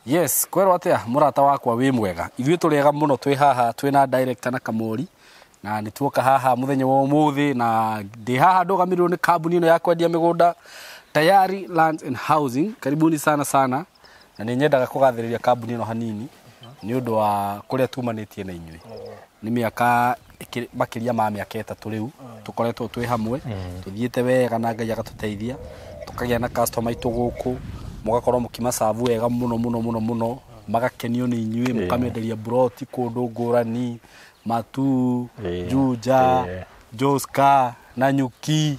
Yes, kwerwo atia murata wakwa wi mwega. Ithuĩ tũrĩega mũno twĩ haha twĩna director na Kamori na nĩ tuoka haha mũthenya wa ũmũthĩ na ndĩ haha ndũgamĩrĩirwo nĩ kambuni ĩno ya kwendia mĩgũnda Tayari Lands and Housing. Karibuni sana sana na nĩ nyendaga kũgathĩrĩria kambuni ĩno hanini nĩ ũndũ wa kũrĩa tumanĩtie na inyuĩ. Nĩ mĩaka makĩria ma mĩaka 3 rĩu tũkoretwo twĩ hamwe tũthiĩte wega na Ngai agatũteithia tũkagĩa na customer aitũ gũkũ mũgakorwo mũkĩmacabu wega mũno mũno mũno mũno magakenio nĩ inyuĩ mũkamenderia broti kũndũ ngũrani Matu, Juja, Joska na Nyuki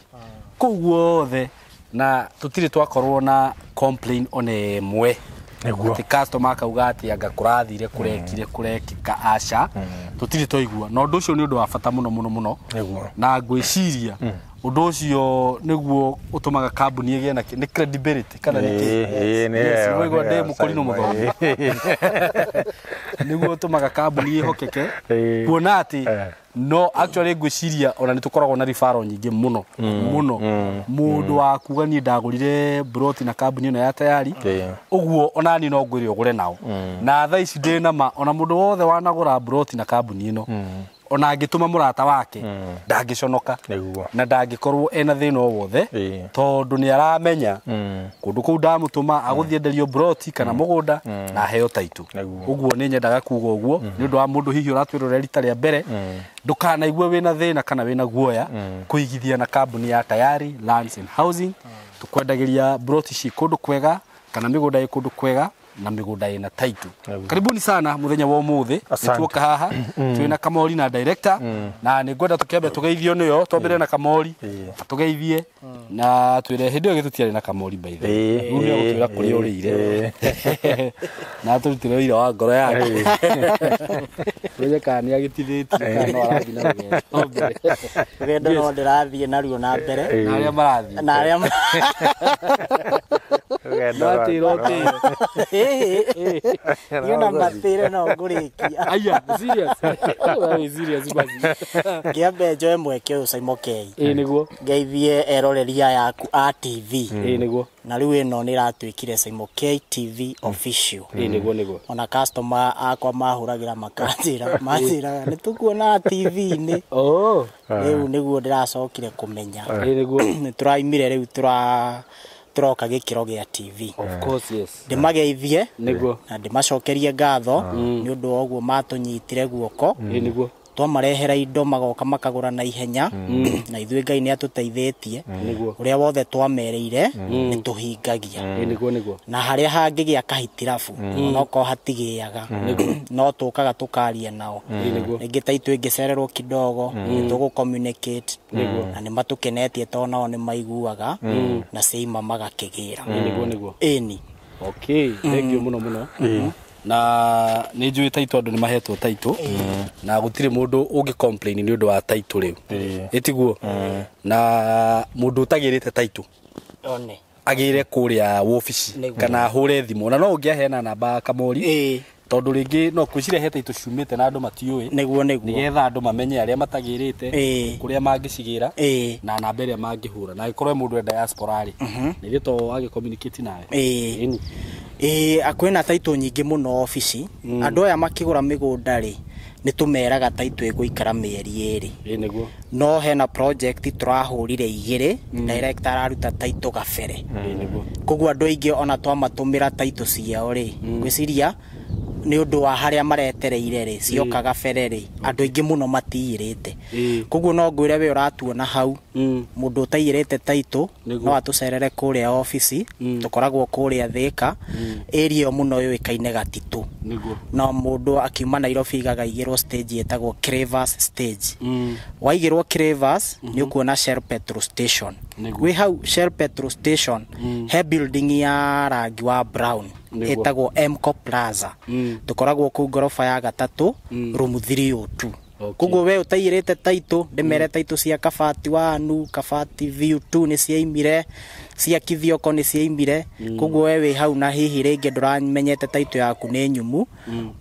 kũu guothe na tũtirĩ twakorwo na complain ona ĩmwe. Atĩ customer akauga atĩ anga kũrathire kũrekire kũrekĩka aca tũtirĩ twaigua na ũndũ ũcio nĩ ũndũ wa bata mũno mũno mũno na ngwĩciria ũndũ ũcio nĩguo ũtũmaga kambuni ĩgĩe na nĩ credibility kana nĩ kĩ? Nĩwaigua ndĩ mũkũrinũ mũthomi nĩguo ũtũmaga kambuni ĩhokeke kuona atĩ no actually ngwĩciria ona nĩ tũkoragwo na referral nyingĩ mũno mũno mũndũ wa kuga niĩ ndagũrire broti na kambuni ĩno ya Tayari ũguo ona niĩ no ngwĩre ũgũre nao na thaa ici ndĩ na ma ona mũndũ wothe wanagũra broti na kambuni ĩno ona angĩtũma mũrata wake ndangĩconoka na ndangĩkorwo ena thĩna o wothe tondũ nĩ aramenya kũndũ kũu ndamũtũma agũthiĩ enderio broti kana mũgũnda na aheo title. Ũguo nĩ nyendaga kuga ũguo nĩ ũndũ wa mũndũ hihi ũratwĩrorera rita rĩa mbere ndũkanaigue wĩna thĩna kana wĩna guoya kũigithia na kambuni ya Tayari Lands and Housing. Tũkwendagĩria broti ci kũndũ kwega kana mĩgũnda ĩ kũndũ kwega na mĩgũnda ĩna title. Karibuni sana mũthenya wa ũmũthĩ nĩtuoka haha twĩna Kamori na director na nĩ ngwenda tũkĩambe tũgeithio nĩyo twambĩre na Kamori atũgeithie na twĩre hĩndĩ ĩyo gĩtũtiarĩ na Kamori by the way rĩu nĩ agũtwĩra kũrĩa ũrĩire na atũrutĩre ũira wa ngoro yake tũmenye kana nĩ agĩtithĩtie kana no arathiĩ na rũgendo rũgendo no ndĩrathiĩ naruo na mbere na arĩa marathiĩ na arĩa rũgendo na matire no ngũrĩkia. Aya, serious. Very serious basi. Ngĩambe njoe mweke ũyũ Saimo K. Ĩĩ nĩguo. Ngeithie eroreria yaku a TV. Ĩĩ nĩguo. Na rĩu ĩno nĩ ĩratuĩkire Saimo K TV official. Ĩĩ nĩguo nĩguo. Ona customer akwa mahũragĩra makanjĩra manjĩraga nĩ tũkuona TV-inĩ. Oh. Rĩu nĩguo ndĩracokire kũmenya. Ĩĩ nĩguo. Nĩ tũraimire rĩu tũroka gĩkĩro gĩa TV. Of course, yes. Ndĩmageithie nĩguo na ndĩmacokerie ngatho nĩ ũndũ wa ũguo matũnyitire guoko. Ĩĩ nĩguo. Twamarehera indo magoka makagũra na ihenya na ithuĩ Ngai nĩ atũteithĩtie nĩguo ũrĩa wothe twamereire nĩ tũhingagia. Ĩĩ nĩguo nĩguo. Na harĩa hangĩgĩa kahitirabu onokorwo hatigĩaga no tũkaga tũkaria nao. Ĩĩ nĩguo. Rĩngĩ ta ithuĩ ĩngĩcererwo kidogo nĩ tũgũ communicate na nĩ matũkenetie tondũ nao nĩ maiguaga na ceima magakĩgĩra. Ĩĩ nĩguo nĩguo. Ĩni. Okay, thank you mũno mũno. Na nĩ njũĩ title andũ nĩ mahetwo title na gũtirĩ mũndũ ũngĩ complain nĩ ũndũ wa title rĩu ĩtiguo na mũndũ ũtagĩrĩte title one agĩre kũrĩa wobici kana ahũre thimũ na no ũngĩaheana namba Kamori tondũ rĩngĩ no kwĩciria he title ciumĩte na andũ matiũĩ nĩguo nĩguo nĩgetha andũ mamenye arĩa matagĩrĩte kũrĩa mangĩcigĩra na namba ĩrĩa mangĩhũra na angĩkorwo mũndũ e diaspora rĩ nĩ to agĩ communicate nawe. Ĩĩ akwĩna title nyingĩ mũno obici andũ aya makĩgũra mĩgũnda rĩ nĩ tũmeraga title ĩgũikara mĩeri 2. Ĩĩ nĩguo. No hena project tũrahũrire 2 director araruta title gabere. Ĩĩ nĩguo. Koguo andũ aingĩ ona twamatũmĩra title ciao rĩ ngwĩciria nĩ ũndũ wa harĩa maretereire rĩ cioka gabere rĩ andũ aingĩ mũno matiyĩrĩte. Koguo no ngwĩre we ũratuona hau mũndũ ũtaiyĩrĩte title no atũcerere kũrĩa obici tũkoragwo kũrĩa Thĩka area ĩyo mũno yũĩkaine Gatitũ. Nĩguo. No mũndũ akiuma Nairobi igaga igĩrwo stage ĩtagwo Cravers stage. Waigĩrwo Cravers nĩ ũkuona Shell petrol station. Wĩ hau Shell petrol station he building ya rangi wa brown ĩtagwo Mco Plaza. Tũkoragwo kũu ngoroba ya 3 room 302. Koguo we ũtaiyĩrĩte title ndĩmere title cia Kabati 1 Kabati view 2 nĩ ciaimire cia Kithioko nĩ ciaimire. Koguo we wĩ hau na hihi rĩngĩ ndũramenyete title yaku nĩ nyumu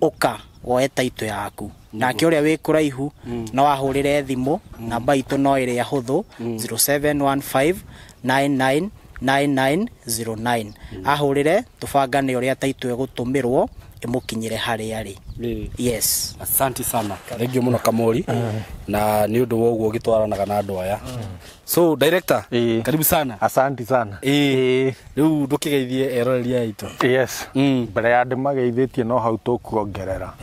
ũka woe title yaku. Nake ũrĩa wĩ kũraihu no ahũrĩre thimũ namba itũ no ĩrĩa hũthũ 0715 99 9909. Ahũrĩre tũbangane ũrĩa taitũ ĩgũtũmĩrwo ĩmũkinyĩre harĩa arĩ. Yes. Asante sana. Thank you muno Kamori. Na nĩ ũndũ wa ũguo ũgĩtwaranaga na andũ aya. So director, karibu sana. Asante sana. Rĩu ndũkĩgeithie eroreri aitũ. Yes. Mbere ya ndĩmageithĩtie no hau tũkuongerera.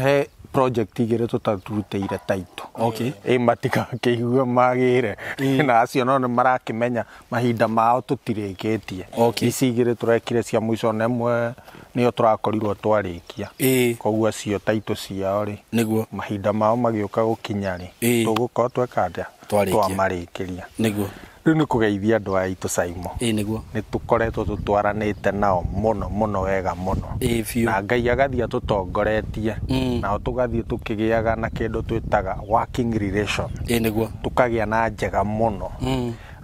He project igĩrĩ tũtarutĩire taitũ. Okay. Matikakĩigue magĩre. Na acio no nĩ marakĩmenya mahinda mao tũtirĩkĩtie. Okay. Ici igĩrĩ tũrekire cia mũico na ĩmwe nĩyo tũrakorirwo twarĩkia. Koguo acio taitũ ciao rĩ, nĩguo mahinda mao magĩũka gũkinya rĩ, tũgũkorwo tweka atĩa? Twamarĩkĩria. Nĩguo. Rĩu nĩ kũgeithia andũ aya aitũ Saimo. Nĩguo. Nĩ tũkoretwo tũtwaranĩte nao mũno mũno wega mũno. Biũ. Na Ngai agathiĩ atũtongoretie. Nao tũgathiĩ tũkĩgĩaga na kĩndũ twĩtaga working relation. Nĩguo. Tũkagĩa na njega mũno.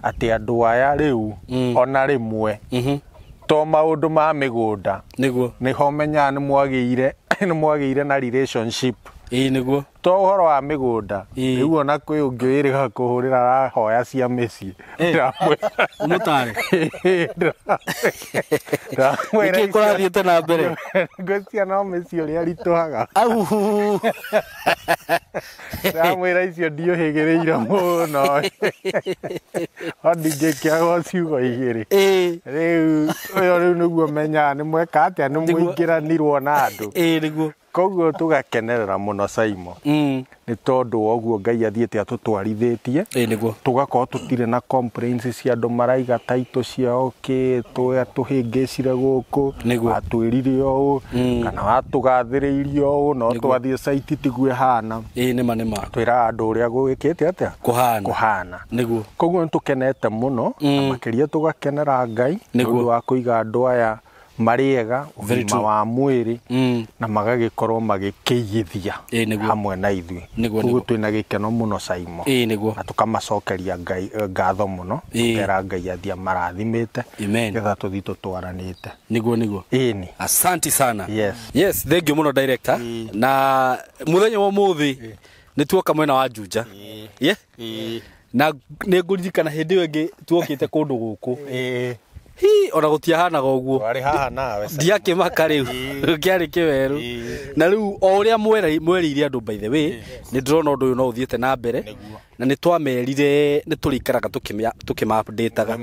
Atĩ andũ aya rĩu ona rĩmwe to maũndũ ma mĩgũnda. Nĩguo. Nĩho menyaga nĩ mwagĩire na relationship. Nĩguo. To ũhoro wa mĩgũnda. Rĩu ona kwĩ ũngĩ wĩrĩga kũhũrĩra arahoya cia mĩciĩ. Ũmũtare. Nĩkĩ kũrathiĩte na mbere? Ngwĩciria no mĩciĩ ũrĩa ritũhaga. Au. Ndamwĩra icio ndiũhĩgĩrĩire mũno. O ndingĩkĩagwo ciugo igĩrĩ. Rĩu ũyũ rĩu nĩguo menyaga nĩ mweka atĩa, nĩ mũingĩranirwo na andũ. Nĩguo. Koguo tũgakenerera mũno Saimo. Nĩ tondũ wa ũguo Ngai athiĩte atũtwarithĩtie. Nĩguo. Tũgakorwo tũtirĩ na complaints cia andũ maraiga taitũ ciao kĩ tũhĩngĩcire gũkũ, watwĩrire ũũ kana watũgathĩrĩirie ũũ, no twathiĩ site tiguo ĩhana. Nĩma nĩma. Twĩraga andũ ũrĩa gũgĩkĩte atĩa? Kũhana. Kũhana. Nĩguo. Koguo nĩ tũkenete mũno, na makĩria tũgakenera Ngai nĩ ũndũ wa kũiga andũ aya marĩega ũgima wa mwĩrĩ na magagĩkorwo magĩkĩigithia hamwe na ithuĩ. Koguo twĩna gĩkeno mũno Saimo. Nĩguo. Na tũkamacokeria Ngai ngatho mũno, tũkera Ngai athiĩ amarathimĩte nĩgetha tũthiĩ tũtwaranĩte. Nĩguo nĩguo. Ĩni. Asante sana. Yes. Yes, thank you mũno director. Na mũthenya wa ũmũthĩ nĩ tuoka mwena wa Juja. Yeah. Na nĩ ngũririkana hĩndĩ ĩyo ĩngĩ tuokĩte kũndũ gũkũ. Hi, ona gũtiahanaga ũguo. Warĩ haha nawe. Ndiakĩmaka rĩu. Kĩarĩ kĩwerũ. Na rĩu o ũrĩa mwerĩire andũ by the way, nĩ ndĩrona ũndũ ũyũ no ũthiĩte na mbere. Na nĩ twamerire nĩ tũrĩikaraga tũkĩma-update-aga.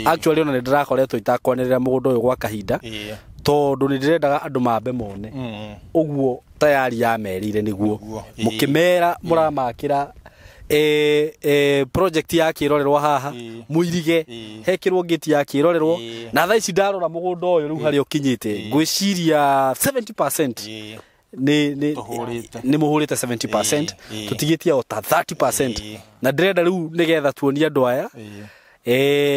Actually ona nĩ ndĩrakoretwo itakwanĩrĩra mũgũnda ũyũ gwa kahinda. Tondũ nĩ ndĩrendaga andũ mambe mone. Ũguo tayari yamerire nĩguo. Mũkĩmera mũramakĩra project ya kĩrorerwo haha mũirige hekĩrwo gate ya kĩrorerwo na thaa ici ndarora mũgũnda ũyũ rĩu harĩa ũkinyĩte ngwĩciria 70% nĩ mũhũrĩte 70% tũtigĩtie o ta 30% na ndĩrenda rĩu nĩgetha tuonie andũ aya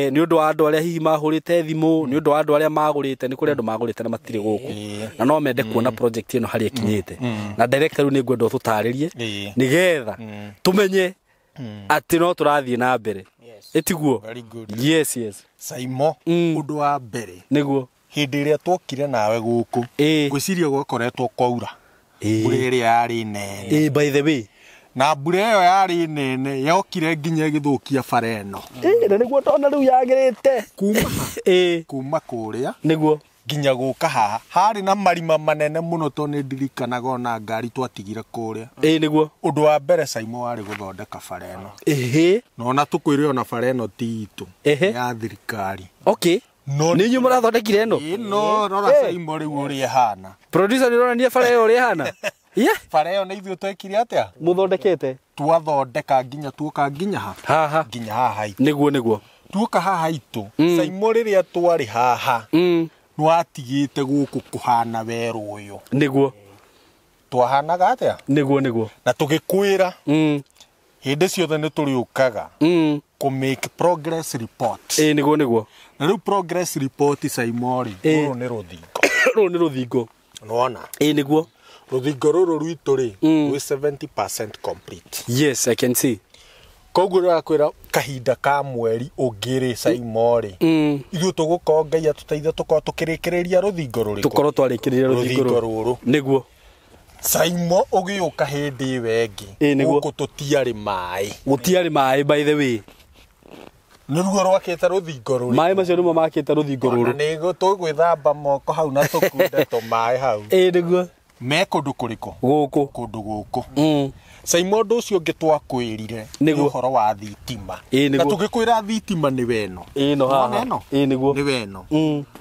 nĩ ũndũ wa andũ arĩa hihi mahũrĩte thimũ, nĩ ũndũ wa andũ arĩa magũrĩte, nĩ kũrĩ andũ magũrĩte na matirĩ gũkũ na no mende kuona project ĩno harĩa ĩkinyĩte. Na director rĩu nĩ ngwenda ũtũtarĩrie nĩgetha tũmenye atĩ no tũrathiĩ na mbere. Ĩtiguo? Yes, yes. Saimo, ũndũ wa mbere nĩguo hĩndĩ ĩrĩa twokire nawe gũkũ ngwĩciria gwakoretwo kwaura mbura ĩrĩa yarĩ nene. By the way, na mbura ĩyo yarĩ nene yokire nginya ĩgĩthũkia bara ĩno. Na nĩguo ndona rĩu yagĩrĩte kuma kũrĩa nĩguo nginya gũka haha harĩ na marima manene mũno tondũ nĩ ndirikanaga ona ngari twatigire kũrĩa. Nĩguo. Ũndũ wa mbere Saimo warĩ gũthondeka bara ĩno. Na ona tũkwĩre ona bara ĩno ti itũ, ya thirikari. Okay. Nĩ inyuĩ mũrathondekire ĩno? No, rora Saimo rĩu ũrĩa ĩhana. Producer nĩ ũronania bara ĩyo ũrĩa ĩhana? Bara ĩyo nĩ ithuĩ twekire atĩa? Mũthondekete? Twathondeka nginya tuoka nginya haha. Nginya haha itũ. Nĩguo nĩguo. Tuoka haha itũ. Saimo rĩrĩa twarĩ haha. Nĩwatigĩte gũkũ kũhana werũ ũyũ. Nĩguo. Twahanaga atĩa? Nĩguo nĩguo. Na tũgĩkwĩra hĩndĩ ciothe nĩ tũrĩũkaga kũ make progress report. Nĩguo nĩguo. Na rĩu progress report Saimo rĩ, rũrũ nĩ rũthingo. Rũrũ nĩ rũthingo. Nĩwona? Nĩguo. Rũthingo rũrũ rwitũ rĩ, rwĩ 70% complete. Yes, I can see. Koguo rĩrakwĩra kahinda ka mweri ũngĩ rĩ Saimo rĩ, ithuĩ tũgũkorwo Ngai atũteithie tũkorwo tũkĩrĩkĩrĩria rũthingo rũrĩkũ? Tũkorwo twarĩkĩrĩria rũthingo rũrũ. Nĩguo. Saimo ũgĩũka hĩndĩ ĩyo ĩngĩ, gũkũ tũtiarĩ maĩ. Gũtiarĩ maĩ by the way. Nĩruo rwakĩte rũthingo rũrũ. Maĩ macio nĩmo makĩte rũthingo rũrũ. Na nĩguo tũgwĩthamba moko hau na tũkunde tũmaĩ hau. Ĩĩ nĩguo. Me kũndũ kũrĩkũ? Gũkũ. Kũndũ gũkũ. Saimo ũndũ ũcio ũngĩ twakwĩrire nĩ ũhoro wa thitima. Na tũgĩkwĩra thitima nĩ weno. Ĩno haha. Ĩĩ nĩguo. Nĩ weno.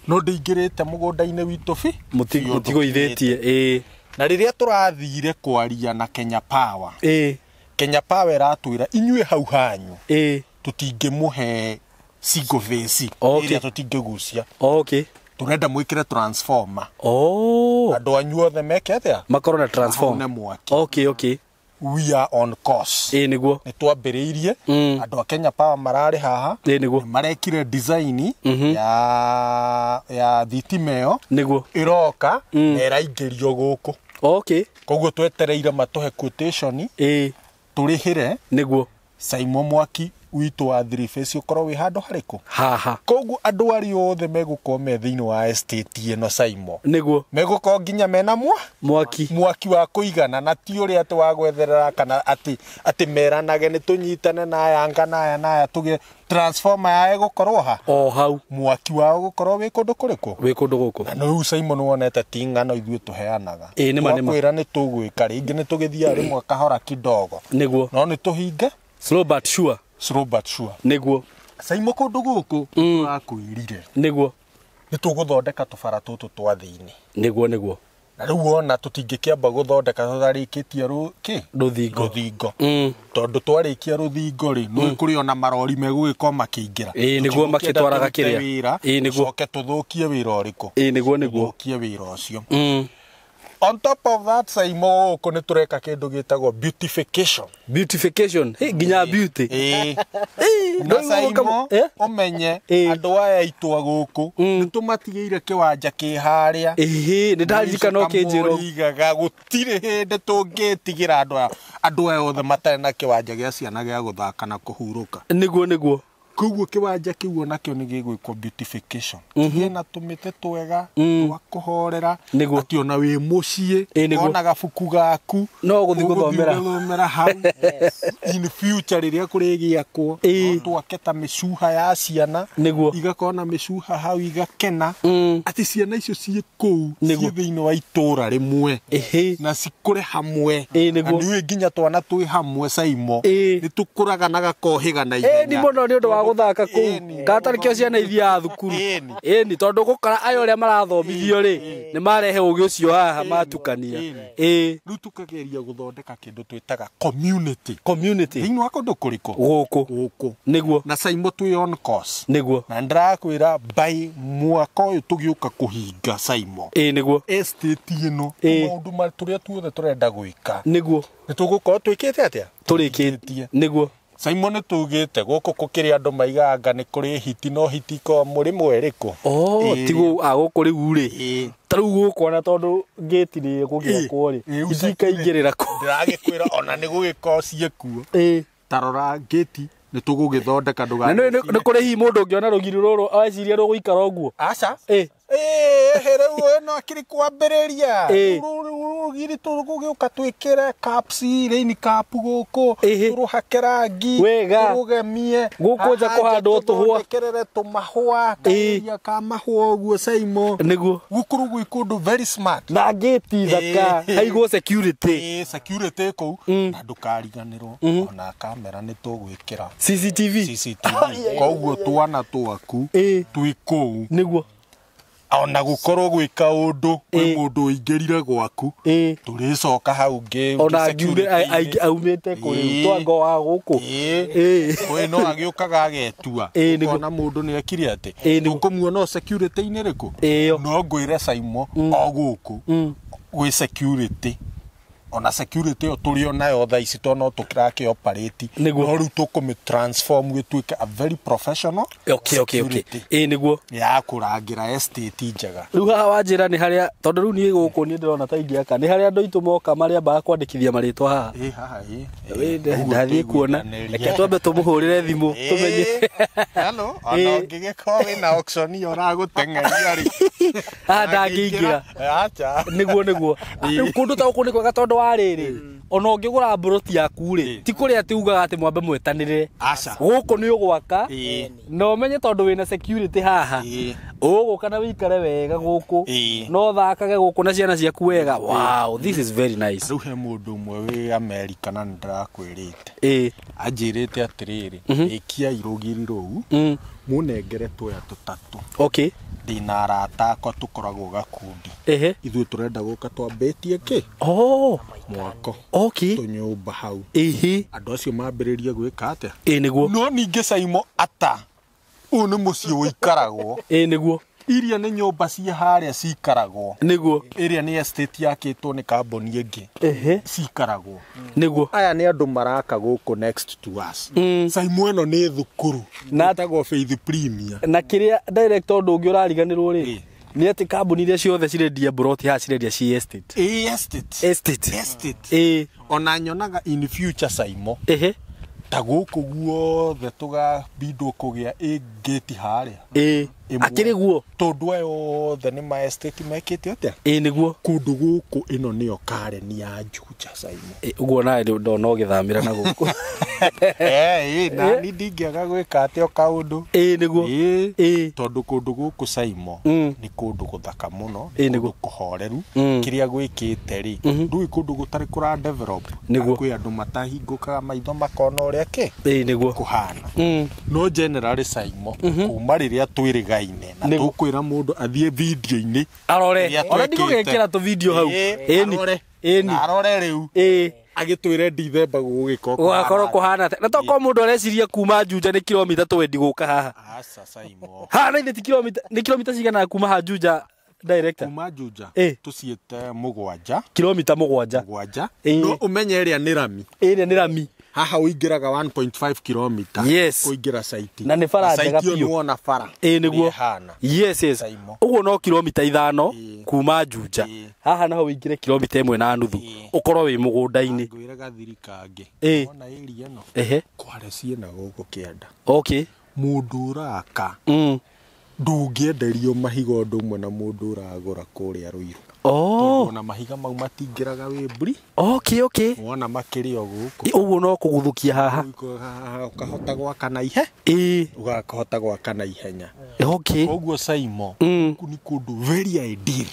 No ndĩingĩrĩte mũgũnda-inĩ witũ bi. Mũtigũithĩtie. Ĩĩ. Na rĩrĩa tũrathire kwaria na Kenya Power. Ĩĩ. Kenya Power ĩratwĩra inyuĩ hau hanyu. Ĩĩ. Tũtingĩmũhe single phase. Okay. Ĩrĩa tũtingĩgucia. Okay. Tũrenda mwĩkĩre transformer. Oh. Andũ anyu othe meke atĩa? Makorwo na transformer. Mwaki. Okay, okay. We are on course. Ĩĩ nĩguo. Nĩ twambĩrĩirie. Andũ a Kenya Power mararĩ haha. Ĩĩ nĩguo. Marekire design ya thitima ĩyo. Nĩguo. Ĩroka na ĩraingĩrio gũkũ. Okay. Koguo twetereire matũhe quotation. Ĩĩ. Tũrĩhĩre. Nĩguo. Saimo mwaki witũ wa three phase ũkorwo wĩ handũ harĩkũ? Haha. Koguo andũ arĩa othe megũkorwo me thĩinĩ wa estate ĩno Saimo. Nĩguo. Megũkorwo nginya mena mwaki. Mwaki wa kũigana na ti ũrĩa atĩ wa gwetherera kana atĩ meranage nĩ tũnyitane na aya anga na aya na aya tũgĩe transformer ya ĩgũkorwo ha? O hau. Mwaki wao gũkorwo wĩ kũndũ kũrĩkũ? Wĩ kũndũ gũkũ. Na rĩu Saimo nĩ wonete ti ng'ano ithuĩ tũheanaga. Ĩĩ nĩma nĩma. Twakwĩra nĩ tũgwĩka rĩngĩ nĩ tũgĩthiaga rĩmwe kahora kidogo. Nĩguo. No nĩ tũhinge. Slow but sure. Slow but sure. Nĩguo. Saimo kũndũ gũkũ tũrakwĩrire. Nĩguo. Nĩ tũgũthondeka tũbara tũtũ twa thĩinĩ. Nĩguo nĩguo. Na rĩu wona tũtingĩkĩamba gũthondeka tũtarĩkĩtie rũthingo. Rũthingo. Tondũ twarĩkia rũthingo rĩ, nĩ kũrĩ ona marori megũgĩkorwo makĩingĩra. Ĩĩ nĩguo makĩtwaraga kĩrĩa. Ĩĩ nĩguo. Coke tũthũkie wĩra ũrĩkũ? Ĩĩ nĩguo nĩguo. Tũthũkie wĩra ũcio. On top of that, Saimo gũkũ nĩ tũreka kĩndũ gĩtagwo beautification. Beautification. Hey, nginya beauty. Ĩĩ. Na Saimo ũmenye andũ aya aitũ a gũkũ nĩ tũmatigĩire kĩwanja kĩ harĩa. Ĩhĩ, nĩ ndaririkana ũkĩnjĩra. Igaga gũtirĩ hĩndĩ tũngĩtigĩra andũ aya othe matarĩ na kĩwanja gĩa ciana gĩa gũthaka na kũhurũka. Nĩguo nĩguo. Koguo kĩwanja kĩu onakĩo nĩ gĩgwĩkwo beautification. Kĩgĩe na tũmĩtĩ twega twa kũhorera atĩ ona wĩ mũciĩ ona gabuku gaku no gũthiĩ gũthomera hau. In future rĩrĩa kũrĩgĩakwo no twake ta mĩcuha ya ciana igakorwo na mĩcuha hau igakena atĩ ciana icio ciĩ kũu ciĩ thĩinĩ wa itũũra rĩmwe na cikũre hamwe. Na nĩũĩ nginya twana twĩ hamwe Saimo nĩ tũkũraga na gakohĩga na ihenya. Ĩni mũno nĩ ũndũ wa gũthaka kũu gatarĩ kĩo ciana ithiaga thukuru. Ĩni tondũ gũkora aya ũrĩa marathomithio rĩ nĩ marehe ũgĩ ũcio haha matukania. Ĩĩ. Rĩu tũkageria gũthondeka kĩndũ twĩtaga community. Community. Thĩinĩ wa kũndũ kũrĩkũ? Gũkũ. Gũkũ. Nĩguo. Na Saimo twĩ on course. Nĩguo. Na ndĩrakwĩra by mwaka ũyũ tũgĩũka kũhinga Saimo. Ĩĩ nĩguo. Estate ĩno maũndũ tũrĩa tuothe tũrenda gwĩka. Nĩguo. Nĩ tũgũkorwo twĩkĩte atĩa? Tũrĩkĩtie. Nĩguo. Saimo nĩ tugĩte gũkũ gũkĩrĩ andũ maigaga nĩ kũrĩ hiti no hiti ko mũrĩmũ ĩrĩkũ. Oh, tiguo gũkũ rĩu rĩ. Ta rĩu gũkũ ona tondũ gate nĩ ĩgũgĩakwo rĩ. Itikaingĩrĩra kũ. Ndĩragĩkwĩra ona nĩ gũgĩkorwo ciĩkuo. Ĩĩ. Ta rora gate nĩ tũgũgĩthondeka ndũgathiĩ. Na nĩ kũrĩ hihi mũndũ ũngĩona rũgiri rũrũ eciria rũgũikara ũguo. Aca. Ĩĩ. Ĩĩ rĩu ĩno akĩrĩ kwambĩrĩria. Rũgiri tũgũgĩũka twĩkĩre caps rain cap gũkũ tũrũhake rangi tũrũgemie gũkũ nja kũhandwo tũhũa twĩkĩrĩre tũmahũa karia ka mahũa ũguo Saimo. Nĩguo. Gũkũ gwĩ kũndũ very smart. Na gate thaka haigwo security. Ĩĩ security kũu na ndũkariganĩrwo ona kamera nĩ tũgwĩkĩra CCTV. CCTV. Koguo twana twaku twĩ kũu. Nĩguo. Ona gũkorwo gwĩ kaũndũ kwĩ mũndũ ũingĩrire gwaku tũrĩcoka hau ngĩ ona aumĩte kũrĩ twango wa gũkũ. Ĩĩ no agĩũkaga agetua ũkona mũndũ nĩ ekire atĩ tũkũmuona security-inĩ rĩkũ. No ngwĩre Saimo o gũkũ gwĩ security ona security ĩyo tũrĩ onayo thaa ici tondũ no tũkĩrakĩ operate no rĩu tũkũmĩ transform gĩtuĩke a very professional. Okay. Ĩĩ nĩguo ya kũrangĩra estate njega. Rĩu haha wanjĩra nĩ harĩa tondũ rĩu niĩ gũkũ niĩ ndĩrona ta ingĩaka nĩ harĩa andũ aitũ moka marĩambaga kwandĩkithia marĩtwa haha. Ĩĩ haha ĩĩ ndathiĩ kuona reke twambe tũmũhũrĩre thimũ tũmenye. Hello, ona ũngĩgĩkorwo wĩna auction ũragũteng'eria rĩ Ndangĩingĩra. Acha. Nĩguo nĩguo. Rĩu kũndũ ta gũkũ nĩ kwega tondũ wa rĩrĩ, ona ũngĩgũra mburoti yaku rĩ, ti kũrĩa atĩ ugaga atĩ mwambe mwetanĩrĩre. Aca. Gũkũ nĩ ũgwaka na ũmenye tondũ wĩna security haha. Ũgũka na wĩikare wega gũkũ. No thakage gũkũ na ciana ciaku wega. Wow, this is very nice. Rĩu he mũndũ ũmwe wĩ America na nĩndĩrakwĩrĩte. Anjĩrĩte atĩrĩrĩ, ĩkiai rũgiri rũu, mũnengere tũya tũtatũ. Okay. Ndĩna arata akwa tũkoragwo gakundi. Ithuĩ tũrenda gũka twambĩtie kĩ? Oh. Mwako. Okay. Tũnyũmba hau. Ehe. Andũ acio mambĩrĩrie gwĩka atĩa? Ĩ nĩguo. No ningĩ Saimo ata ũyũ nĩ mũciĩ ũikaragwo. Ĩ nĩguo. Iria nĩ nyũmba cia harĩa cikaragwo. Nĩguo. Ĩrĩa nĩ estate yakĩtwo nĩ kambuni ĩngĩ. Ehe. Cikaragwo. Nĩguo. Aya nĩ andũ maraka gũkũ next to us. Saimo ĩno nĩ thukuru. Na ĩtagwo Faith Premier. Na kĩrĩa director ũndũ ũngĩ ũrariganĩrwo rĩ, nĩ atĩ kambuni iria ciothe cirendia mburoti haha cirendia ci estate. Ĩ estate. Estate. Estate. Ĩ. Ona nyonaga in future Saimo. Ehe. Ta gũkũ guothe tũgabindwo kũgĩa ĩ gate harĩa. Ĩ. Akĩrĩ guo. Tondũ aya othe nĩ ma estate mekĩte atĩa? Ĩ nĩguo. Kũndũ gũkũ ĩno nĩyo Karen ya Juja Saimo. Ũguo nawe ndona ũgĩthamĩra na gũkũ. Ĩ na ni ndingĩaga gwĩka atĩa o kaũndũ. Ĩ nĩguo. Ĩ. Tondũ kũndũ gũkũ Saimo nĩ kũndũ gũthaka mũno, nĩ kũndũ kũhoreru. Kĩrĩa gwĩkĩte rĩ, ndũĩ kũndũ gũtarĩ kũra develop. Nĩguo. Kwĩ andũ matahingũkaga maitho makona ũrĩa kĩ? Ĩ nĩguo. Kũhana. No generally Saimo, kuma rĩrĩa twĩrĩgaine na tũkwĩra mũndũ athiĩ video-inĩ arore. Ona ndigũgĩkĩra tũ video hau. Ĩni. Ĩni. Arore rĩu. Ĩ. Agĩtwĩre Dithemba gũgũgĩkorwo gũgakorwo kũhana atĩa. Na tokorwo mũndũ areciria kuma Juja nĩ kilomita 20 gũka haha. Aca Saimo. Haha na ithe ti kilomita, nĩ kilomita cigana kuma haha Juja director? Kuma Juja tũciĩte mũgwanja. Kilomita mũgwanja. Mũgwanja. No ũmenye ĩrĩa nĩ rami. Ĩrĩa nĩ rami. Haha ũingĩraga 1.5 kilomita. Yes. Kũingĩra site. Na nĩ bara njega biũ. biũ. Nĩwona bara. Ĩ nĩguo. Yes yes. Ũguo no kilomita 5 kuma Juja. Haha naho ũingĩre kilomita 1.5 ũkorwo wĩ mũgũnda-inĩ. Ngwĩre gathiri kangĩ. Wona area ĩno. Ehe. Kware ciĩna gũkũ kĩanda. Okay. Mũndũ ũraka. Ndũngĩenderio mahiga ũndũ ũmwe na mũndũ ũragũra kũrĩa Ruiru. Oh. Ona mahiga mau matingĩraga wĩ mburi. Okay, okay. Wona makĩrĩ o gũkũ. Ũguo no kũguthũkia haha. Ũkahota gwaka na ihe. Ĩ. Ũgakahota gwaka na ihenya. Okay. Koguo Saimo, gũkũ nĩ kũndũ very ideal.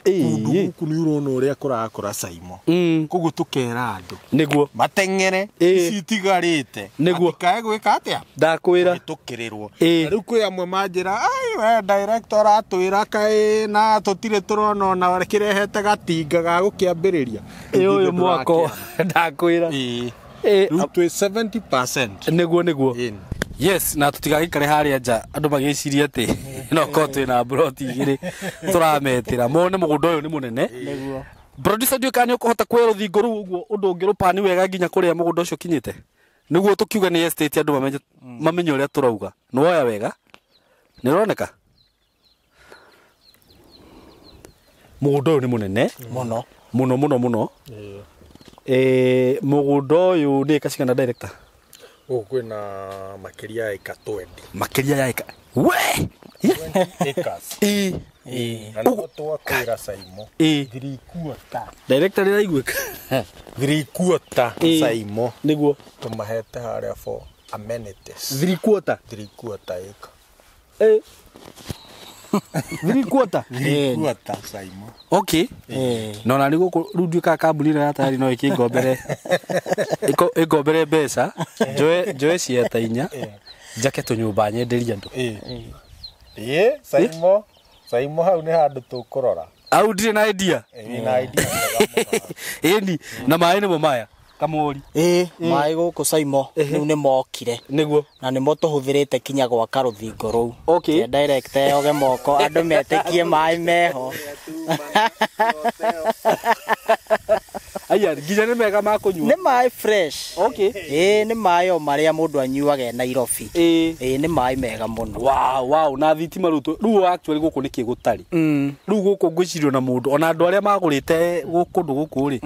Kũndũ gũkũ nĩ ũrona ũrĩa kũrakũra Saimo. Koguo tũkera andũ. Nĩguo. Mateng'ere. Ici itigarĩte. Nĩguo. Matikae gwĩka atĩa? Ndakwĩra. Kũhĩtũkĩrĩrwo. Na rĩu kwĩ amwe manjĩra, ai we director atwĩra kaĩ na tũtirĩ tũrona ona kĩrehete gatinga ga gũkĩambĩrĩria. Ĩ ũyũ mwako ndakwĩra. Ĩ. Rĩu twĩ 70%. Nĩguo nĩguo. Yes, na tũtigagĩikare harĩa nja andũ magĩcirie atĩ no korwo twĩna mburoti igĩrĩ tũrametĩra mone mũgũnda ũyũ nĩ mũnene. Nĩguo. Producer ndiũĩ kana nĩ ũkũhota kuoya rũthingo rũu ũguo ũndũ ũngĩrũpani wega nginya kũrĩa mũgũnda ũcio ũkinyĩte. Nĩguo tũkiuga nĩ estate andũ mamenye ũrĩa tũrauga. Nĩ woya wega? Nĩ ũroneka? Mũgũnda ũyũ nĩ mũnene mũno mũno mũno mũno. Mũgũnda ũyũ nĩ ĩka cigana director? Gũkũ kwĩna makĩria ya ĩka 20. Makĩria ya ĩka. We! Acres. Ĩ. Na nĩguo twakwĩra Saimo. Ĩ. 3/4. Director nĩraiguĩka. 3/4 Saimo. Nĩguo. Tũmahete harĩa for amenities. 3/4. 3/4 ĩka. Ĩ. 3/4. 3/4 Saimo. Okay. No na nĩguo rĩu nduĩkaga kambuni ĩno ya tayari no ĩkĩngombere ĩngombere mbeca njoe cieta inya njake tũnyũmba nyenderie andũ. Ĩ Saimo, Saimo hau nĩ handũ tũkũrora. Au ndirĩ na idea. Ĩ na idea njega mũno. Ĩni na maĩ nĩmo maya kamũri. Ĩ maĩ gũkũ Saimo rĩu nĩ mokire. Nĩguo. Na nĩmo tũhũthĩrĩte kinya gwaka rũthingo rũu. Okay. Director yoge moko andũ metĩkie maĩ meho. Aya nginya nĩ mega ma kũnyua. Nĩ maĩ fresh. Okay. Ĩĩ nĩ maĩ o marĩa mũndũ anyuaga e Nairobi. Ĩĩ nĩ maĩ mega mũno. Wow, wow, na thitima rĩu rĩu actually gũkũ nĩkĩ gũtarĩ. Rĩu gũkũ ngwĩciria na mũndũ ona andũ arĩa magũrĩte kũndũ gũkũ rĩ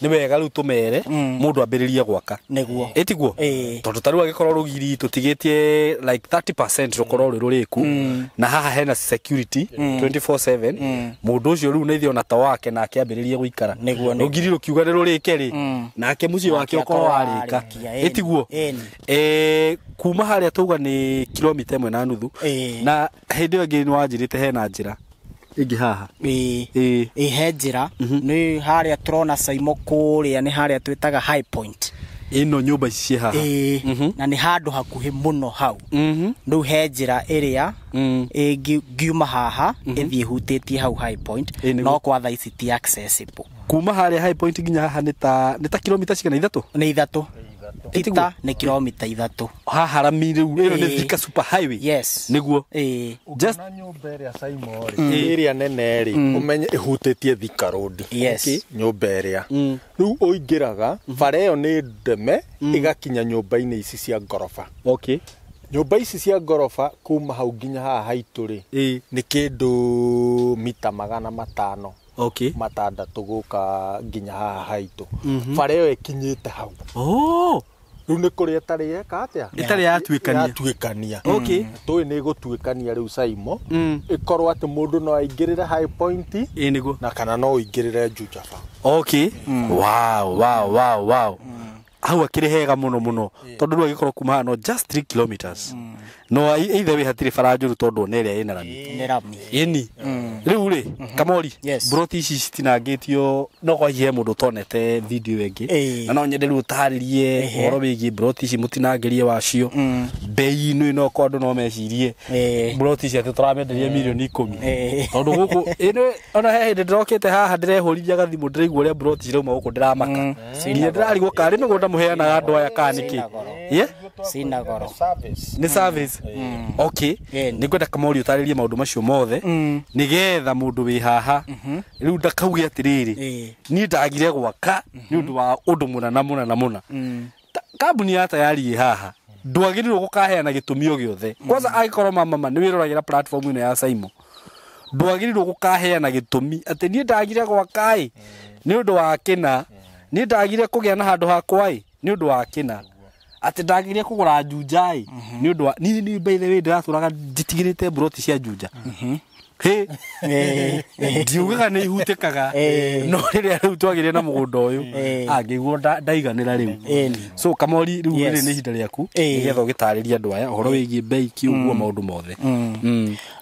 nĩ wega rĩu tũmere mũndũ ambĩrĩrie gwaka. Nĩguo. Ĩtiguo? Tondũ ta rĩu angĩkorwo rũgiri tũtigĩtie like 30% rũkorwo rwĩ rũrĩku na haha hena security 24/7 mũndũ ũcio rĩu nĩ ithe ona ta wake nake ambĩrĩrie gũikara. Nĩguo. Rũgiri rũkiuga nĩ rũrĩke rĩ nake mũciĩ wake ũkorwo warĩka. Ĩtiguo? Kuma harĩa tauga nĩ kilomita 1.5 na hĩndĩ ĩyo ĩngĩ nĩ wanjĩrĩte hena njĩra ĩngĩ haha. Ĩĩ he njĩra nĩ harĩa tũrona Saimo kũrĩa nĩ harĩa twĩtaga High Point. Ĩno nyũmba ici ciĩ haha. Na nĩ handũ hakuhĩ mũno hau. Rĩu he njĩra ĩrĩa ĩngiuma haha ĩthiĩ hutĩtie hau High Point no kwa thaa ici ti accessible. Kuma harĩa High Point nginya haha nĩ ta kilomita cigana? 3? Nĩ 3. Tita nĩ kilomita 3. Haha rami rĩu ĩno nĩ Thika Super Highway. Yes. Nĩguo. Just nyũmba ĩrĩa Saimo rĩ ĩrĩa nene rĩ ũmenye ĩhutĩtie Thika Road. Yes. Nyũmba ĩrĩa rĩu ũingĩraga bara ĩyo nĩ ndeme ĩgakinya nyũmba-inĩ ici cia ngoroba. Okay. Nyũmba ici cia ngoroba kuma hau nginya haha haitũ rĩ nĩ kĩndũ mita 500. Okay. 6 gũka nginya haha haitũ. Bara ĩyo ĩkinyĩte hau. Oh. Rĩu nĩ kũrĩa ĩtarĩ yeka atĩa? Ĩtarĩ yatuĩkania. Yatuĩkania. Okay. Tũĩ nĩ ĩgũtuĩkania rĩu Saimo. Ĩkorwo atĩ mũndũ no aingĩrĩre High Point. Ĩĩ nĩguo. Na kana no ũingĩrĩre Njunjaba. Okay. Wow, wow, wow, wow. Hau akĩrĩ hega mũno mũno tondũ rĩu agĩkorwo kuma haha no just 3 kilometers. No either way hatirĩ bara njũru tondũ ona ĩrĩa ĩna rami. Nĩ rami. Ĩni. Rĩu rĩ Kamori broti ici citinangĩtio no kwa hihe mũndũ ũtonete video ĩngĩ na no nyende rĩu ũtarĩrie ũhoro wĩgiĩ broti ici mũtinangĩrie wacio bei ĩno ĩno kwa andũ no mecirie broti ici atĩ tũramenderia mirioni 10 tondũ gũkũ ĩno ona he hĩndĩ ndĩrokĩte haha ndĩrehũrithia gathimũ ndĩraigua ũrĩa broti cirauma gũkũ ndĩramaka nginya ndĩrarigwo karĩ mĩgũnda mũheanaga andũ aya kana nĩkĩ. Cina goro. Nĩ service. Okay. Nĩ ngwenda Kamori ũtarĩrie maũndũ macio mothe nĩgetha mũndũ wĩ haha rĩu ndakauge atĩrĩrĩ niĩ ndagire gwaka nĩ ũndũ wa ũndũ mũna na mũna na mũna. Kambuni ya Tayari ĩ haha ndwagĩrĩirwo gũkaheana gĩtũmi o gĩothe. Kwanza angĩkorwo mama nĩ wĩroragĩra platform ĩno ya Saimo ndwagĩrĩirwo gũkaheana gĩtũmi atĩ niĩ ndagire gwaka ĩ nĩ ũndũ wa kĩna, niĩ ndagire kũgĩa na handũ hakwa ĩ nĩ ũndũ wa kĩna, atĩ ndagire kũgũra Juja ĩ nĩ ũndũ wa niĩ by the way ndĩratũraga njitigĩrĩte broti cia Juja. Hĩ ndiugaga nĩ ihutĩkaga no rĩrĩa rĩu twagĩire na mũgũnda ũyũ angĩiguo ndaiganĩra rĩu. So Kamori rĩu rĩrĩ nĩ ihinda rĩaku nĩgetha ũgĩtarĩrie andũ aya ũhoro wĩgiĩ bei kĩũguo maũndũ mothe.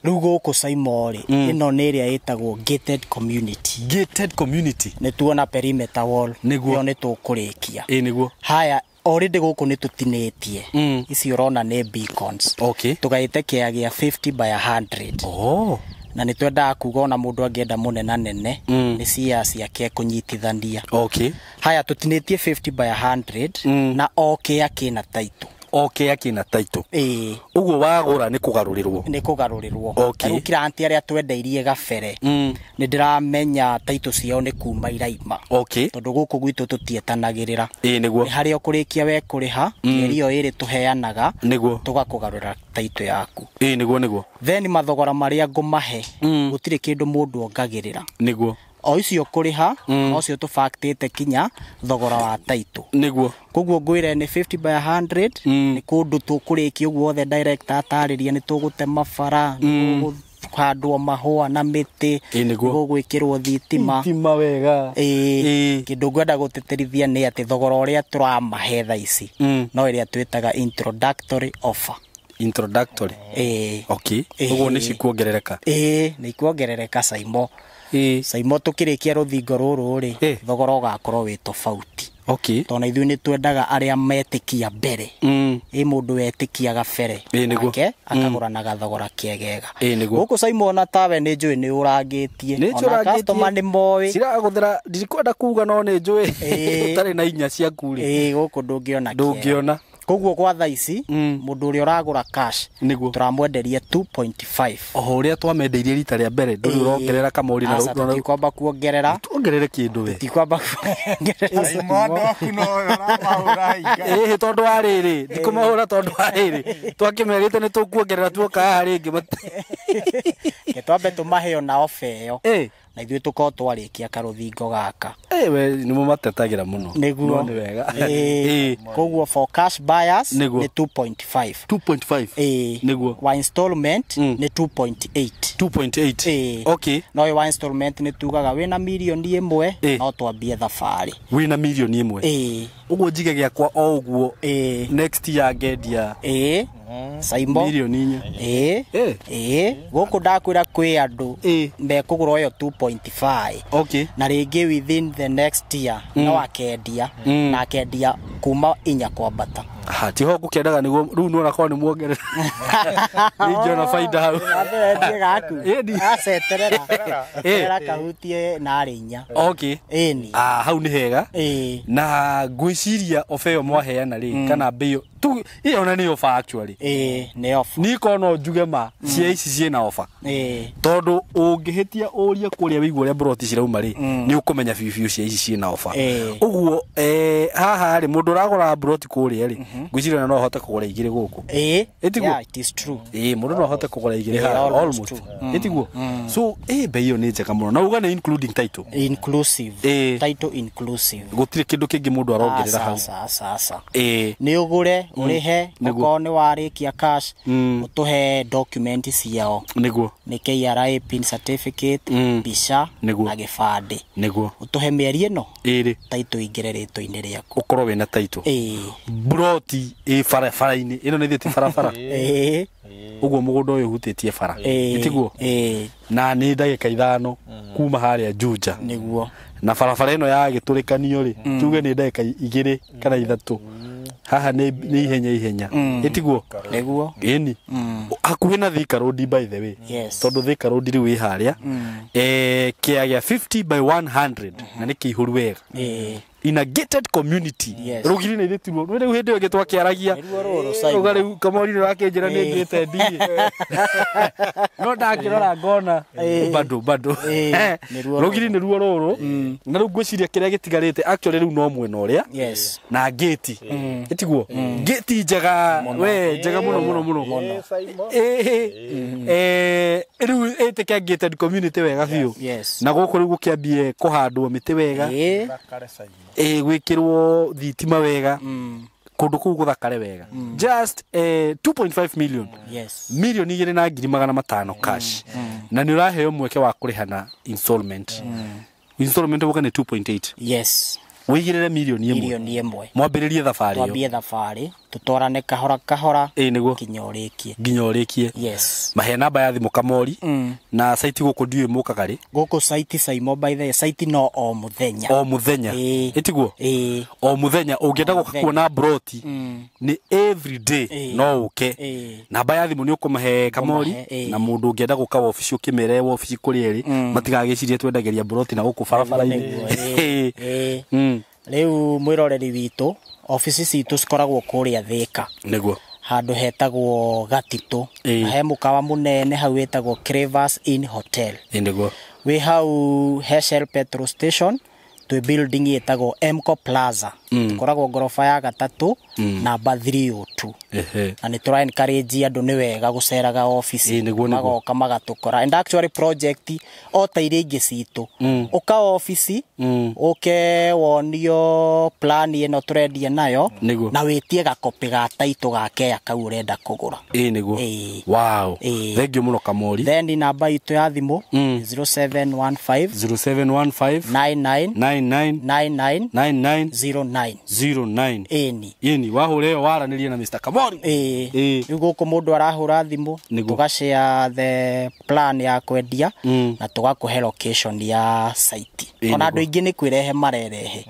Rĩu gũkũ Saimo rĩ ĩno nĩ ĩrĩa ĩtagwo gated community. Gated community. Nĩ tuona perimeter wall ĩyo nĩ tũkũrĩkia. Ĩĩ nĩguo. Haya already gũkũ nĩ tũtinĩtie ici ũrona nĩ beacons. Okay. Tũgaĩte kĩa gĩa 50 by 100. Oh. Na nĩ twendaga kuga ona mũndũ angĩenda mũnena nene nĩ cia ciake kũnyitithania. Okay. Haya tũtinĩtie 50 by 100 na o kĩa kĩna title. O kĩa kĩna title. Ĩĩ. Ũguo wagũra nĩ kũgarũrĩrwo. Nĩ kũgarũrĩrwo. Okay. Rĩu client arĩa twendeirie gabere nĩ ndĩramenya title ciao nĩ kuma iraima. Okay. Tondũ gũkũ gwitũ tũtietanagĩrĩra. Ĩĩ nĩguo. Nĩ harĩa ũkũrĩkia we kũrĩha mĩeri ĩyo ĩrĩ tũheanaga. Nĩguo. Tũgakũgarũra title yaku. Ĩĩ nĩguo nĩguo. Then mathogora marĩa ngũmahe gũtirĩ kĩndũ mũndũ ongagĩrĩra. Nĩguo. O icio kũrĩha no cio tũbactĩte kinya thogora wa title. Nĩguo. Koguo ngwĩre nĩ 50 by 100 nĩ kũndũ tũkũrĩkia ũguo othe director atarĩria nĩ tũgũtema bara, nĩ gũkũhandwo mahũa na mĩtĩ, nĩ gũgwĩkĩrwo thitima. Thitima wega. Ĩĩ. Kĩndũ ngwenda gũtĩtĩrithia nĩ atĩ thogora ũrĩa tũramahe thaa ici no ĩrĩa twĩtaga introductory offer. Introductory. Ĩĩ. Okay. Ũguo nĩ cikuongerereka. Ĩĩ, nĩ ikuongerereka Saimo. Saimo tũkĩrĩkia rũthingo rũrũ rĩ thogora ũgakorwo wĩ tofauti. Okay. Tondũ ithuĩ nĩ twendaga arĩa metĩkia mbere. Ĩ mũndũ wetĩkia gabere nake akagũra na gathogora kegega. Gũkũ Saimo ona tawe nĩ njũĩ nĩ ũrangĩtie. Ona customer nĩ moĩ. Ciragũthĩra ndirikwenda kuga no nĩ njũĩ ũtarĩ na inya ciaku rĩ. Ĩĩ gũkũ ndũngĩona. Ndũngĩona. Koguo gwa thaa ici mũndũ ũrĩa ũragũra cash tũramwenderia 2.5. Oho ũrĩa twamendeirie rita rĩa mbere ndũrĩ ũrongerera Kamori na tũtikwamba kuongerera. Tuongerere kĩndũ we. Tũtikwamba kuongerera. Saimo ndoku no ũramahũra hinga. Ĩĩ tondũ wa rĩrĩ ndikũmahũra tondũ wa rĩrĩ twakĩmerĩte nĩ tũkuongerera tuoka haha rĩngĩ. Ke twambe tũmahe ona ofa ĩyo. Na ithuĩ tũkorwo twarĩkia karũthingo gaka. We nĩ mũmatetagĩra mũno. Nĩguo. Nĩ wega. Koguo for cash buyers nĩ 2.5. 2.5. Nĩguo. Wa installment nĩ 2.8. 2.8. Okay. No wa installment nĩ tugaga wĩna mirioni ĩmwe no twambie thabarĩ. Wĩna mirioni ĩmwe. Ũguo njige gĩakwa o ũguo. Next year ngendia. Saimo. Mirioni 4. Gũkũ ndakwĩra kwĩ andũ mekũgũra ũyũ 2.5. Okay. Na rĩngĩ within the next year no akendia na akendia kuma inya kwambata. Ha tiho ngũkĩendaga nĩguo rĩu nĩwona korwo nĩ muongerera. Ningĩona baida hau. Endie gaku. Aceterera. Terera kahutie narĩ inya. Okay. Ĩni. Hau nĩ hega. Na ngwĩciria ofa ĩyo mwaheana rĩ kana mbei tu ĩyo ona nĩ ofa actually. Nĩ ofa. Niĩ korwo no njuge ma cia ici ciĩna ofa. Tondũ ũngĩhĩtia ũrie kũrĩa wĩigua ũrĩa broti cirauma rĩ nĩ ũkũmenya biũ biũ cia ici ciĩna ofa. Ũguo haha rĩ mũndũ ũragũra broti kũrĩa rĩ ngwĩciria no ahote kũgũra igĩrĩ gũkũ. Ĩtiguo? Yeah, it is true. Mũndũ no ahote kũgũra igĩrĩ haha almost. Ĩtiguo? So bei ĩyo nĩ njega mũno. Na uga nĩ including title. Inclusive. Title inclusive. Gũtirĩ kĩndũ kĩngĩ mũndũ arongerera hau. Aca. Nĩ ũgũre ũrĩhe okorwo nĩ warĩkia cash ũtũhe document ciao. Nĩguo. Nĩ KRA pin certificate, mbica na gĩbandĩ. Nĩguo. Ũtũhe mĩeri ĩno. Ĩrĩ. Title ingĩre rĩtwa-inĩ rĩaku. Ũkorwo wĩna title. Broti ĩ barabara-inĩ ĩno nĩ thiĩte barabara. Ũguo mũgũnda ũyũ ũhutĩtie bara. Ĩtiguo? Na nĩ ndagĩka 5 kuma harĩa Juja. Nĩguo. Na barabara ĩno ya gĩtũrĩkanio rĩ tuge nĩ ndagĩka 2 kana 3. Haha nĩ ihenya ihenya. Ĩtiguo? Nĩguo. Ĩni. Hakuhĩ na Thika Road by the way. Yes. Tondũ Thika Road rĩu ĩ harĩa. Kĩa gĩa 50 by 100 na nĩ kĩihũru wega. In a gated community. Rũgiri nĩ rĩtirwo. Rĩu hĩndĩ ĩyo ĩngĩ twakĩaragia. Uga rĩu Kamori nĩ ũrakĩnjĩra nĩ ngĩte ndiĩ. No ndakĩrora ngona bado. Rũgiri nĩruo rũrũ. Na rĩu ngwĩciria kĩrĩa gĩtigarĩte actually rĩu no mwena ũrĩa. Yes. Na gate. Ĩtiguo? Gate njega we njega mũno mũno mũno. Rĩu ĩtĩke gated community wega biũ. Na gũkũ rĩu gũkĩambie kũhandwo mĩtĩ wega. Gwĩkĩrwo thitima wega. Kũndũ kũu gũthakare wega. Just 2.5 million. Yes. Milioni 2,500 cash. Na nĩ ũraheo mweke wa kũrĩha na installment. Installment ũguo nĩ 2.8. Yes. Wĩigĩrĩre milioni ĩmwe. Milioni ĩmwe. Mwambĩrĩrie thabarĩ ĩyo. Twambie thabarĩ, tũtwarane kahora kahora. Nĩguo. Nginya ũrĩkie. Nginya ũrĩkie. Yes. Mahe namba ya thimũ Kamori. Na site gũkũ ndiũĩ mũkaga rĩ. Gũkũ site Saimo by the way, site no o mũthenya. O mũthenya. Ĩtiguo? O mũthenya ũngĩenda gũka kuona broti nĩ every day no ũke. Namba ya thimũ nĩ ũkũmahe Kamori na mũndũ ũngĩenda gũka wabici ũkĩmere wabici kũrĩa ĩrĩ matigagĩcirie twendagĩria broti na gũkũ barabara-inĩ. Rĩu mwĩroreri witũ ofici citũ cikoragwo kũrĩa Thika. Nĩguo. Handũ hetagwo Gatitũ. He mũkawa mũnene hau wĩtagwo Cravers Inn Hotel. Nĩguo. Wĩ hau he Shell petrol station twĩ building ĩtagwo Emco Plaza. Tũkoragwo ngoroba ya gatatũ namba 302. Na nĩ tũra encourage andũ nĩ wega gũceraga ofici magoka magatũkora. And actually project o ta iria ingĩ citũ. Ũka ofici ũke wonio plan ĩno tũrendia nayo na wĩtie gakopĩ ga title ga kea kau ũrenda kũgũra. Nĩguo. Wow. Thank you mũno Kamori. Then namba itũ ya thimũ 0715 0715 99 99 99 99 09 09. Ĩni. Ĩni wahũra ĩyo waranĩrie na Mr. Kamori. Rĩu gũkũ mũndũ arahũra thimũ tũgashare the plan ya kwendia na tũgakũhe location ya site. Ona andũ aingĩ nĩ kwĩrehe marerehe.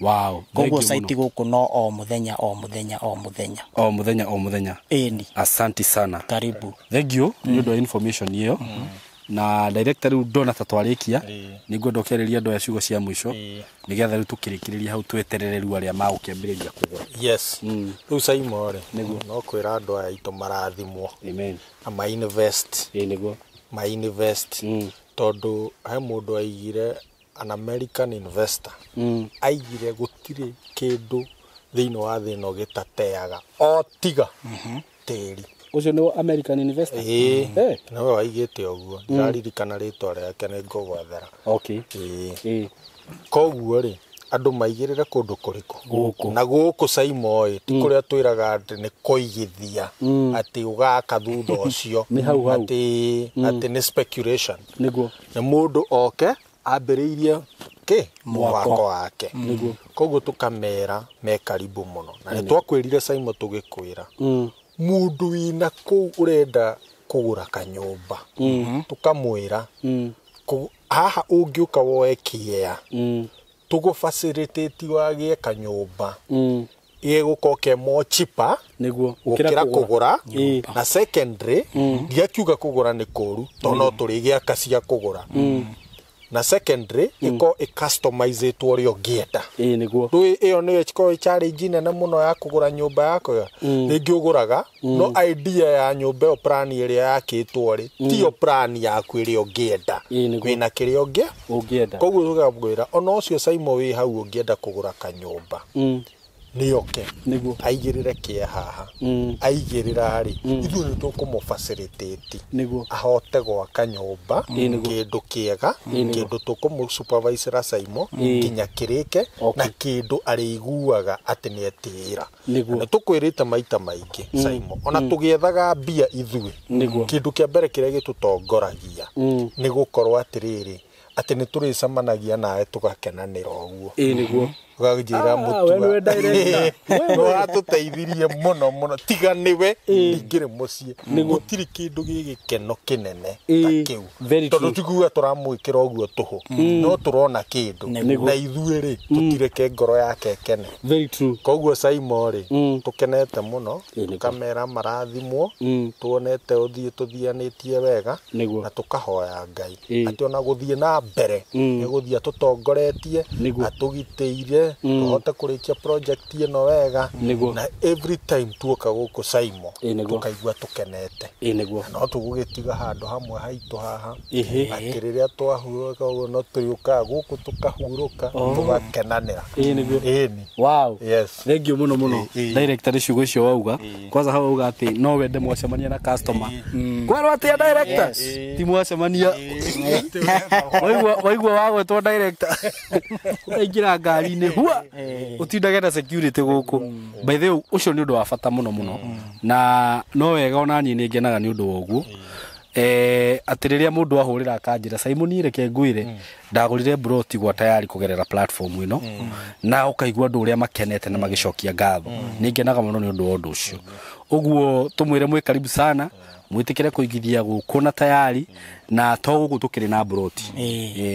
Wow. Koguo site gũkũ no o mũthenya o mũthenya o mũthenya. O mũthenya o mũthenya. Ĩni. Asante sana. Karibu. Thank you nĩ ũndũ wa information ĩyo. Na director rĩu ndona ta twarĩkia nĩngwenda ũkĩarĩria andũ aya ciugo cia mũico nĩgetha rĩu tũkĩrĩkĩrĩria hau tweterere rĩu arĩa magũkĩambĩrĩria kũgũra. Yes. Rĩu Saimo rĩ, no kwĩra andũ aya aitũ marathimwo. Amen. Na ma invest. Ĩĩ nĩguo. Ma invest. Tondũ he mũndũ aigire an American investor. Aigire gũtirĩ kĩndũ thĩinĩ wa thĩ ĩno gĩtateaga o tiga tĩri. Ũcio nĩ American investor? Ĩĩ. Nĩwe waigĩte ũguo. Ndiraririkana rĩtwa rĩake nĩ ngũgwethera. Okay. Ĩĩ. Koguo rĩ, andũ maigĩrĩre kũndũ kũrĩkũ? Gũkũ. Na gũkũ Saimo ĩ, ti kũrĩa twĩraga atĩ nĩ kũigithia, atĩ ũgaka thutha ũcio. Nĩ hau hau. Atĩ atĩ nĩ speculation. Nĩguo. Nĩ mũndũ oke ambĩrĩirie kĩ? Mwako wake. Nĩguo. Koguo tũkamera me karibu mũno. Na nĩ twakwĩrire Saimo tũgĩkwĩra. Mũndũ wĩna kũu ũrenda kũgũra kanyũmba. Tũkamwĩra. Haha ũngĩũka woe kĩea. Tũgũ facilitate wagĩe kanyũmba. Gĩgũkorwo ke more cheaper. Nĩguo. Gũkĩra kũgũra. Na secondary, ndiakiuga kũgũra nĩ kũru, tondũ no tũrĩgĩaka cia kũgũra. Na secondary, ĩkorwo ĩ-customizĩtwo ũrĩa ũngĩenda. Ĩĩ nĩguo. Rĩu ĩyo nĩyo ĩkoragwo ĩ challenge nene mũno ya kũgũra nyũmba yako. Rĩngĩ ũgũraga, no idea ya nyũmba ĩyo plan ĩrĩa yakĩtwo rĩ, tiyo plan yaku ĩrĩa ũngĩenda. Ĩĩ nĩguo. Wĩna kĩrĩa ũngĩenda. Koguo tũkamwĩra, ona ũcio Saimo wĩ hau ũngĩenda kũgũra kanyũmba. Nĩoke. Nĩguo. Aigĩrĩre kĩa haha. Aigĩrĩra rĩ, ithuĩ nĩ tũkũmũ facilitate. Nĩguo. Ahote gwaka nyũmba, kĩndũ kĩega, kĩndũ tũkũmũ supervisor Saimo, nginya kĩrĩke, na kĩndũ arĩiguaga atĩ nĩ etĩĩra. Nĩguo. Nĩ tũkwĩrĩte maita maingĩ Saimo, ona tũgĩethaga mbia ithuĩ. Nĩguo. Kĩndũ kĩa mbere kĩrĩa gĩtũtongoragia nĩ gũkorwo atĩrĩrĩ, atĩ nĩ tũrĩcemanagia nawe tũgakenanĩra ũguo. Ĩĩ nĩguo. Ũgakĩnjĩra We nĩwe director. Nĩ watũteithirie mũno mũno, tiga nĩwe ndingĩrĩ mũciĩ. Gũtirĩ kĩndũ gĩ gĩkeno kĩnene ta kĩu. Tondũ ti kuga tũramwĩkĩra ũguo tũhũ, no tũrona kĩndũ. Na ithuĩ rĩ, tũtireke ngoro yake ĩkene. Very true. Koguo Saimo rĩ, tũkenete mũno, tũkamera marathimwo, tuonete ũthiĩ tũthianĩtie wega, na tũkahoya Ngai atĩ ona gũthiĩ na mbere, nĩ gũthiĩ atũtongoretie, atũgitĩire, tũhote kũrĩkia project ĩno wega. Na every time tuoka gũkũ Saimo, tũkaigua tũkenete. Nĩguo. No tũgũgĩtiga handũ hamwe haitũ haha. Atĩ rĩrĩa twahurũka ũguo no tũrĩũkaga gũkũ tũkahurũka, tũgakenanĩra. Nĩguo. Ĩni. Wow. Yes. Thank you mũno mũno. Director nĩ ciugo icio wauga. Kwanza hau wauga atĩ no wende mwacemania na customer. Kwerwo atĩa director? Ti mwacemania. Waigua wagwetwo director. Ũkaingĩra ngari-inĩ hua. Ũtindage na security gũkũ. By the way, ũcio nĩ ũndũ wa bata mũno mũno. Na no wega ona niĩ nĩ ngenaga nĩ ũndũ wa ũguo. Atĩ rĩrĩa mũndũ ahũrĩra akanjĩra Simon reke ngwĩre ndagũrire broti gwa tayari kũgerera platform ĩno, na ũkaigua andũ ũrĩa makenete na magĩcokia ngatho. Nĩ ngenaga mũno nĩ ũndũ wa ũndũ ũcio. Ũguo tũmwĩre mwĩ karibu sana, mwĩtĩkĩre kũigithia gũkũ na tayari, na to gũkũ tũkĩrĩ na broti.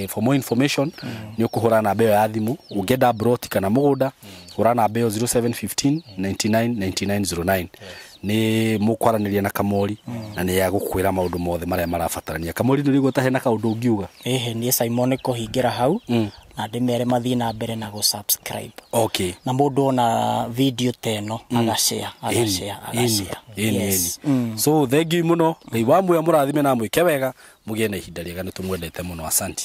For more information nĩ ũkũhũra namba ĩyo ya thimũ, ũngĩenda broti kana mũgũnda, hũra namba ĩyo 0715 99 99 09. Nĩ mũkwaranĩria na Kamori, na nĩ agũkwĩra maũndũ mothe marĩa marabatarania. Kamori nĩ ũrĩguo ta hena kaũndũ ũngiuga? Ĩhĩ, niĩ Simon kũhingĩra hau, na ndĩmere mathiĩ na mbere na gũ-subscribe. Okay. Na mũndũ ona video ta ĩno, agashare, agashare, agashare. Yes. So thank you mũno. Ngai wa muoyo mũrathime na mwĩke wega, mũgĩe na ihinda rĩega, nĩ tũmwendete mũno. Asante.